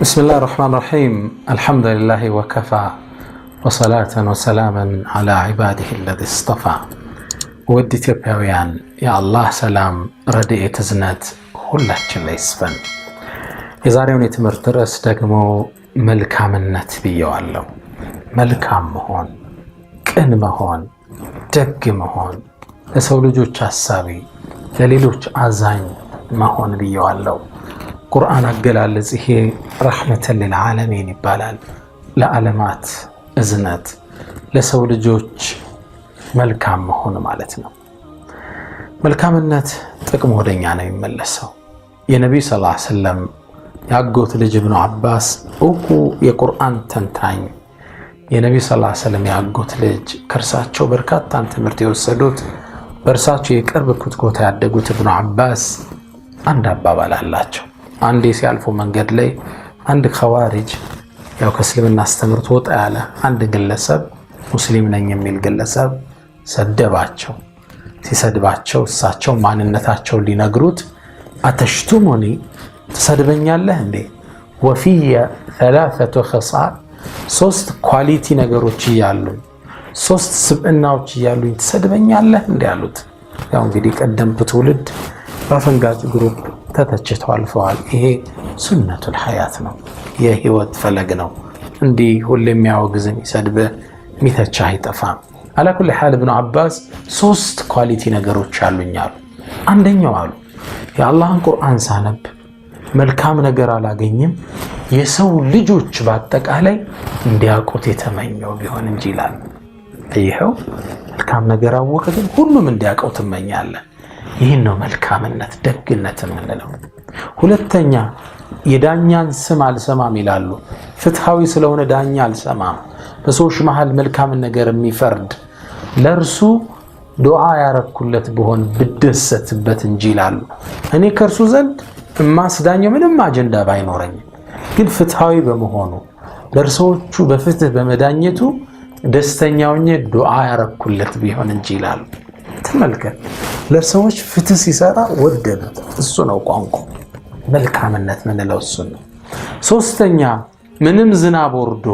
بسم الله الرحمن الرحيم، الحمد لله وكفى، وصلاة وسلاما على عباده الذي اصطفى። ውድ ኢትዮጵያውያን፣ የአላህ ሰላም፣ ረድኤት፣ እዝነት ሁላችን ላይ ይስፈን። የዛሬውን የትምህርት ርዕስ ደግሞ መልካምነት ብየዋለሁ። መልካም መሆን፣ ቅን መሆን፣ ደግ መሆን፣ ለሰው ልጆች አሳቢ፣ ለሌሎች አዛኝ መሆን ብየዋለሁ። ቁርአን አገላለጽ ይሄ رحمة للعالمين ይባላል። ለዓለማት እዝነት፣ ለሰው ልጆች መልካም መሆን ማለት ነው። መልካምነት ጥቅሙ ወደኛ ነው የሚመለሰው። የነቢዩ ስ ሰለም የአጎት ልጅ ኢብኑ አባስ፣ እውቁ የቁርአን ተንታኝ፣ የነቢዩ ስ ሰለም የአጎት ልጅ፣ ከእርሳቸው በርካታን ትምህርት የወሰዱት፣ በእርሳቸው የቅርብ ኩትኮታ ያደጉት ኢብኑ አባስ አንድ አባባል አላቸው። አንዴ ሲያልፉ መንገድ ላይ አንድ ኸዋሪጅ፣ ያው ከእስልምና አስተምህርት ወጣ ያለ አንድ ግለሰብ፣ ሙስሊም ነኝ የሚል ግለሰብ ሰደባቸው። ሲሰድባቸው እሳቸው ማንነታቸውን ሊነግሩት أتشتمني፣ ትሰድበኛለህ እንዴ? وفي ثلاثة خصال፣ ሶስት quality ነገሮች እያሉኝ፣ ሶስት ስብዕናዎች እያሉኝ ትሰድበኛለህ እንዴ አሉት። ያው እንግዲህ ቀደምቱ ትውልድ በአፈንጋጭ group ተተችተው አልፈዋል። ይሄ سنة الحياة ነው፣ የህይወት ፈለግ ነው። እንዲህ ሁሌ የሚያወግዝ፣ የሚሰድብህ፣ የሚተቻህ አይጠፋም። على كل حال ኢብኑ አባስ ሶስት quality ነገሮች አሉኝ አሉ። አንደኛው አሉ፣ የአላህን ቁርአን ሳነብ መልካም ነገር አላገኝም፣ የሰው ልጆች በአጠቃላይ እንዲያውቁት የተመኘው ቢሆን እንጂ ይላል። ይኸው መልካም ነገር አወቀ፣ ግን ሁሉም እንዲያውቀው ትመኛለህ። ይህን ነው መልካምነት፣ ደግነት የምንለው። ሁለተኛ፣ የዳኛን ስም አልሰማም ይላሉ። ፍትሐዊ ስለሆነ ዳኛ አልሰማም። በሰዎች መሃል መልካምን ነገር የሚፈርድ ለእርሱ ዱዓ ያረኩለት ብሆን ብደሰትበት እንጂ ይላሉ። እኔ ከእርሱ ዘንድ እማስዳኘው ምንም አጀንዳ ባይኖረኝም ግን ፍትሐዊ በመሆኑ፣ ለእርሰዎቹ በፍትህ በመዳኘቱ ደስተኛ ሆኜ ዱዓ ያረኩለት ቢሆን እንጂ ይላሉ። ተመልከት፣ ለሰዎች ፍትህ ሲሰራ ወደዱት። እሱ ነው ቋንቋ፣ መልካምነት ምንለው እሱ ነው። ሶስተኛ፣ ምንም ዝናብ ወርዶ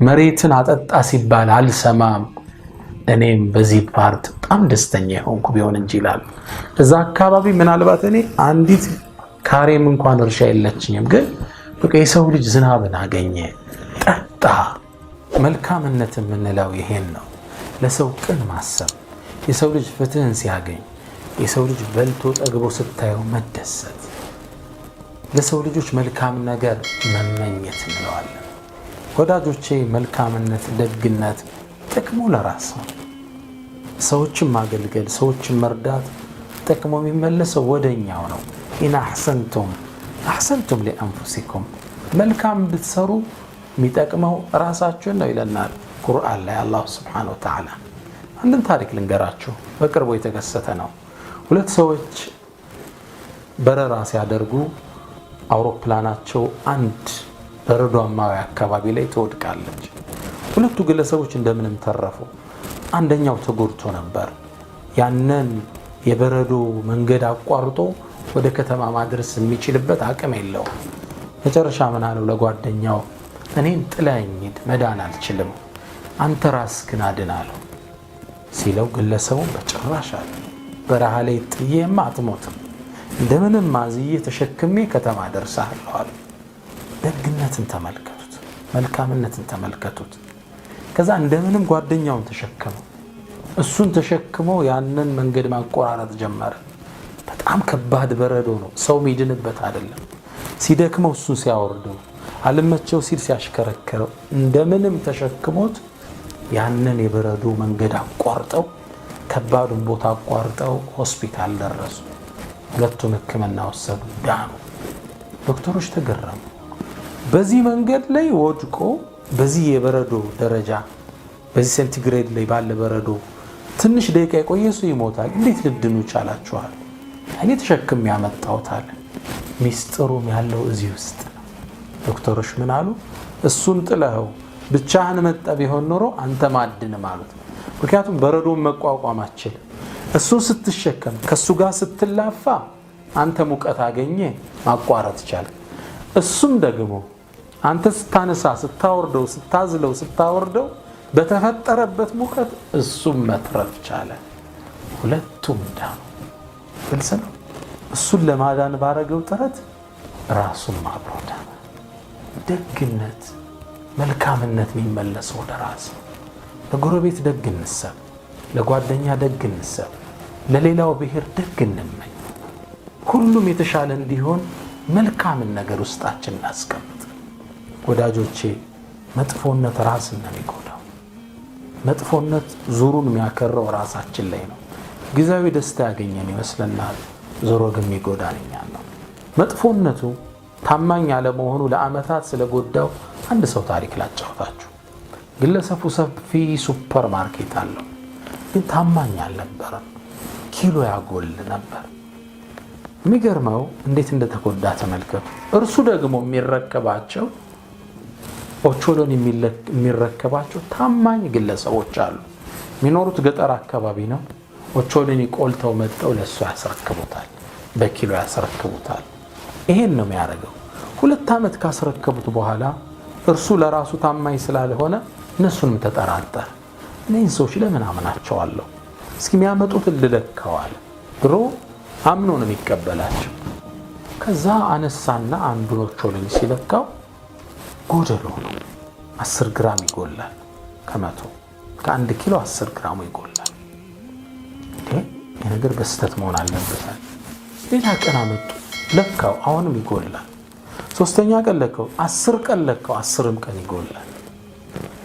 መሬትን አጠጣ ሲባል አልሰማም። እኔም በዚህ part በጣም ደስተኛ የሆንኩ ቢሆን እንጂ ይላሉ። እዛ አካባቢ ምናልባት እኔ አንዲት ካሬም እንኳን እርሻ የለችኝም፣ ግን በቃ የሰው ልጅ ዝናብን አገኘ፣ ጠጣ። መልካምነት የምንለው ይሄን ነው። ለሰው ቅን ማሰብ፣ የሰው ልጅ ፍትህን ሲያገኝ፣ የሰው ልጅ በልቶ ጠግቦ ስታየው መደሰት፣ ለሰው ልጆች መልካም ነገር መመኘት እንለዋለን። ወዳጆቼ፣ መልካምነት፣ ደግነት ጥቅሙ ለራስ ነው። ሰዎችን ማገልገል፣ ሰዎችን መርዳት ጥቅሙ የሚመለሰው ወደኛው ነው። إن أحسنتم أحسنتم لأنفسكم፣ መልካም ብትሰሩ የሚጠቅመው ራሳችሁን ነው ይለናል ቁርአን ላይ አላሁ سبحانه وتعالى። አንድን ታሪክ ልንገራችሁ፣ በቅርቡ የተከሰተ ነው። ሁለት ሰዎች በረራ ሲያደርጉ አውሮፕላናቸው አንድ በረዷማዊ አካባቢ ላይ ትወድቃለች። ሁለቱ ግለሰቦች እንደምንም ተረፉ። አንደኛው ተጎድቶ ነበር። ያንን የበረዶ መንገድ አቋርጦ ወደ ከተማ ማድረስ የሚችልበት አቅም የለውም። መጨረሻ ምን አለው ለጓደኛው? እኔን ጥለኸኝ ሂድ፣ መዳን አልችልም፣ አንተ ራስህን አድን አለው። ሲለው ግለሰቡ በጭራሽ አለ፣ በረሃ ላይ ጥዬማ አትሞትም፣ እንደምንም አዝዬ ተሸክሜ ከተማ ደርሳለሁ አለ። ደግነትን ተመልከቱት፣ መልካምነትን ተመልከቱት። ከዛ እንደምንም ጓደኛውን ተሸከመው፣ እሱን ተሸክሞ ያንን መንገድ ማቆራረጥ ጀመረ። በጣም ከባድ በረዶ ነው፣ ሰው ሚድንበት አይደለም። ሲደክመው እሱን ሲያወርደው፣ አልመቸው ሲል ሲያሽከረክረው፣ እንደምንም ተሸክሞት ያንን የበረዶ መንገድ አቋርጠው፣ ከባዱን ቦታ አቋርጠው ሆስፒታል ደረሱ። ሁለቱም ሕክምና ወሰዱ፣ ዳኑ። ዶክተሮች ተገረሙ። በዚህ መንገድ ላይ ወድቆ፣ በዚህ የበረዶ ደረጃ፣ በዚህ ሴንቲግሬድ ላይ ባለ በረዶ ትንሽ ደቂቃ የቆየ ሰው ይሞታል። እንዴት ልትድኑ ቻላችኋል? እኔ ተሸክሜ ያመጣሁታል። ሚስጥሩም ያለው እዚህ ውስጥ ነው። ዶክተሮች ምን አሉ? እሱን ጥለኸው ብቻህን መጣ ቢሆን ኖሮ አንተ ማድንም አሉት። ምክንያቱም በረዶን መቋቋም አትችልም። እሱን ስትሸከም፣ ከእሱ ጋር ስትላፋ አንተ ሙቀት አገኘ፣ ማቋረጥ ቻልክ። እሱም ደግሞ አንተ ስታነሳ ስታወርደው ስታዝለው ስታወርደው በተፈጠረበት ሙቀት እሱም መትረፍ ቻለ። ሁለቱም ዳኑ። ግልጽ ነው። እሱን ለማዳን ባረገው ጥረት ራሱም አብሮ ዳነ። ደግነት፣ መልካምነት የሚመለሰው ወደ ራስ። ለጎረቤት ደግ እንሰብ፣ ለጓደኛ ደግ እንሰብ፣ ለሌላው ብሔር ደግ እንመኝ። ሁሉም የተሻለ እንዲሆን መልካምን ነገር ውስጣችን እናስቀምጥ። ወዳጆቼ፣ መጥፎነት ራስን ነው የሚጎዳው። መጥፎነት ዙሩን የሚያከረው ራሳችን ላይ ነው። ጊዜያዊ ደስታ ያገኘን ይመስለናል፣ ዞሮ ግን የሚጎዳን እኛን ነው። መጥፎነቱ ታማኝ አለመሆኑ ለዓመታት ስለጎዳው አንድ ሰው ታሪክ ላጫውታችሁ። ግለሰቡ ሰፊ ሱፐር ማርኬት አለው፣ ግን ታማኝ አልነበረም። ኪሎ ያጎል ነበር። የሚገርመው እንዴት እንደተጎዳ ተመልከቱ። እርሱ ደግሞ የሚረከባቸው ኦቾሎን የሚረከባቸው ታማኝ ግለሰቦች አሉ። የሚኖሩት ገጠር አካባቢ ነው። ኦቾሎኒ ቆልተው መጥተው ለእሱ ያስረክቡታል፣ በኪሎ ያስረክቡታል። ይሄን ነው የሚያደርገው። 2 ዓመት ካስረከቡት በኋላ እርሱ ለራሱ ታማኝ ስላልሆነ እነሱንም ተጠራጠር። እነዚህን ሰዎች ለምን አምናቸዋለሁ? እስኪ የሚያመጡትን ልለካዋል። ድሮ አምኖ ነው የሚቀበላቸው። ከዛ አነሳና አንዱን ኦቾሎኒ ሲለካው ጎደሎ ነው። 10 ግራም ይጎላል። ከ100 ከ1 ኪሎ 10 ግራሙ ይጎላል። ይህ ነገር በስህተት መሆን አለበታል። ሌላ ቀን አመጡ፣ ለካው፣ አሁንም ይጎላል። ሶስተኛ ቀን ለካው፣ 10 ቀን ለካው፣ 10ም ቀን ይጎላል።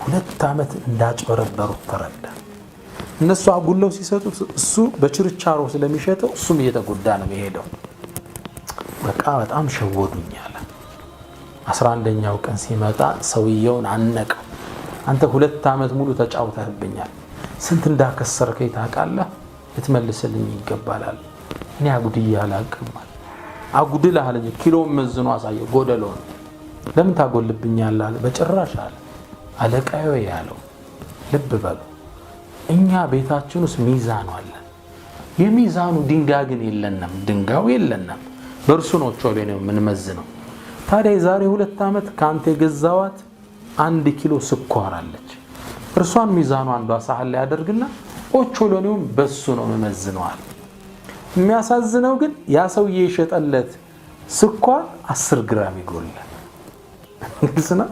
2 ዓመት እንዳጭበረበሩት ተረዳ። እነሱ አጉለው ሲሰጡት እሱ በችርቻሮ ስለሚሸጠው እሱም እየተጎዳ ነው የሚሄደው። በቃ በጣም ሸወዱኝ አለ። 11ኛው ቀን ሲመጣ ሰውየውን አነቀው። አንተ 2 ዓመት ሙሉ ተጫውተህብኛል፣ ስንት እንዳከሰርከኝ ታውቃለህ? ልትመልስልኝ ይገባላል። እኔ አጉድዬ አላውቅም አለ። አጉድልህ አለኝ። ኪሎውን መዝኖ አሳየው፣ ጎደሎ ነው። ለምን ታጎልብኛለህ አለ። በጭራሽ አለ። አለቃዬ ያለው ልብ በሉ፣ እኛ ቤታችን ውስጥ ሚዛኑ አለ። የሚዛኑ ድንጋይ ግን የለንም፣ ድንጋዩ የለንም። በእርሱ ነው ቾሌ ነው የምንመዝነው። ታዲያ የዛሬ 2 ዓመት ከአንተ የገዛዋት 1 ኪሎ ስኳር አለች። እርሷን ሚዛኑ አንዷ ሳህን ላይ ያደርግና ኦቾሎኒውም በሱ ነው መመዝነዋል። የሚያሳዝነው ግን ያ ሰውዬ የሸጠለት ስኳር 10 ግራም ይጎላል። ግልጽ ነው።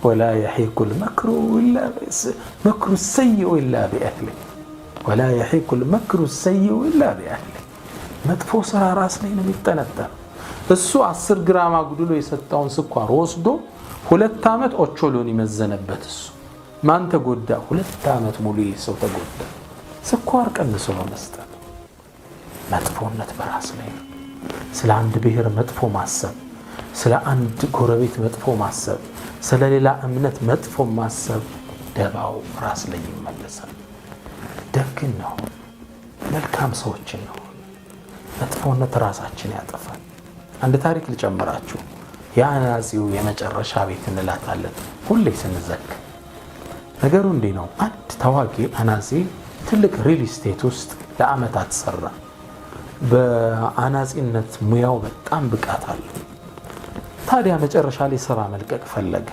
ولا يحيق المكر السيء إلا بأهله ولا يحيق المكر السيء إلا بأهله። መጥፎ ስራ ራስ ላይ ነው የሚጠነጠነው። እሱ 10 ግራም አጉድሎ የሰጠውን ስኳር ወስዶ 2 ዓመት ኦቾሎኒ መዘነበት። እሱ ማን ተጎዳ? 2 ዓመት ሙሉ ይህ ሰው ተጎዳ። ስኳር ቀንሶ በመስጠት። መጥፎነት በራስ ላይ ነው። ስለ አንድ ብሔር መጥፎ ማሰብ፣ ስለ አንድ ጎረቤት መጥፎ ማሰብ፣ ስለ ሌላ እምነት መጥፎ ማሰብ ደባው ራስ ላይ ይመለሳል። ደግ እንሁን፣ መልካም ሰዎች እንሁን። መጥፎነት ራሳችን ያጠፋል። አንድ ታሪክ ልጨምራችሁ። የአናጺው የመጨረሻ ቤት እንላታለን ሁሌ ስንዘክር። ነገሩ እንዲህ ነው። አንድ ታዋቂ አናጺ ትልቅ ሪል ስቴት ውስጥ ለዓመታት ሰራ። በአናጺነት ሙያው በጣም ብቃት አለው። ታዲያ መጨረሻ ላይ ስራ መልቀቅ ፈለገ።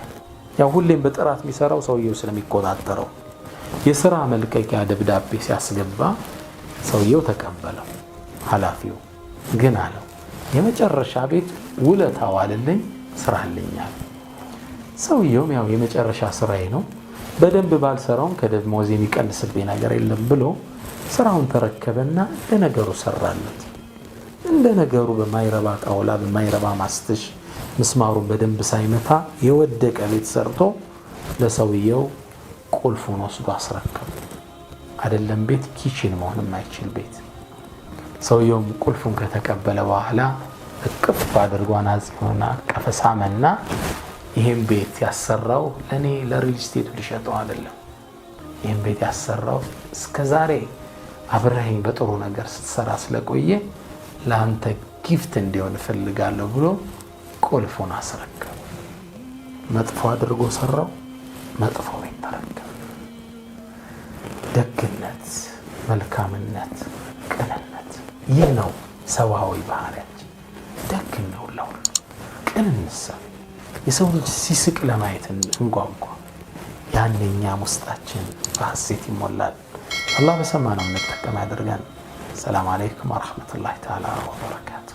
ያው ሁሌም በጥራት የሚሰራው ሰውየው ስለሚቆጣጠረው የስራ መልቀቂያ ደብዳቤ ሲያስገባ ሰውየው ተቀበለው። ኃላፊው ግን አለው፣ የመጨረሻ ቤት ውለታ ዋልልኝ፣ ስራልኛል። ሰውየውም ያው የመጨረሻ ስራዬ ነው፣ በደንብ ባልሰራውም ከደሞዜ የሚቀንስብኝ ነገር የለም ብሎ ስራውን ተረከበና እንደ ነገሩ ሰራለት። እንደ ነገሩ በማይረባ ጣውላ በማይረባ ማስትሽ ምስማሩን በደንብ ሳይመታ የወደቀ ቤት ሰርቶ ለሰውየው ቁልፉን ወስዶ አስረከበ። አይደለም ቤት፣ kitchen መሆን የማይችል ቤት። ሰውየውም ቁልፉን ከተቀበለ በኋላ እቅፍ አድርጎ አናጺውን አቀፈ፣ ሳመና ይህም ቤት ያሰራው ለእኔ ለሪል ስቴቱ ሊሸጠው አይደለም። ይህም ቤት ያሰራው እስከ ዛሬ አብረኸኝ በጥሩ ነገር ስትሰራ ስለቆየ ለአንተ gift እንዲሆን እፈልጋለሁ ብሎ ቁልፉን አስረከበ። መጥፎ አድርጎ ሰራው፣ መጥፎ ቤት ተረከበ። ደግነት፣ መልካምነት፣ ቅንነት ይህ ነው ሰብአዊ ባህሪያችን። ደግ ነው ለሁሉ፣ ቅን እንሰብ። የሰው ልጅ ሲስቅ ለማየት እንጓጓ። ያኔ እኛም ውስጣችን በሐሴት ይሞላል። አላህ በሰማነው እንጠቀም ያደርገን። ሰላም አለይኩም ወረሕመቱላሂ ተዓላ ወበረካቱ።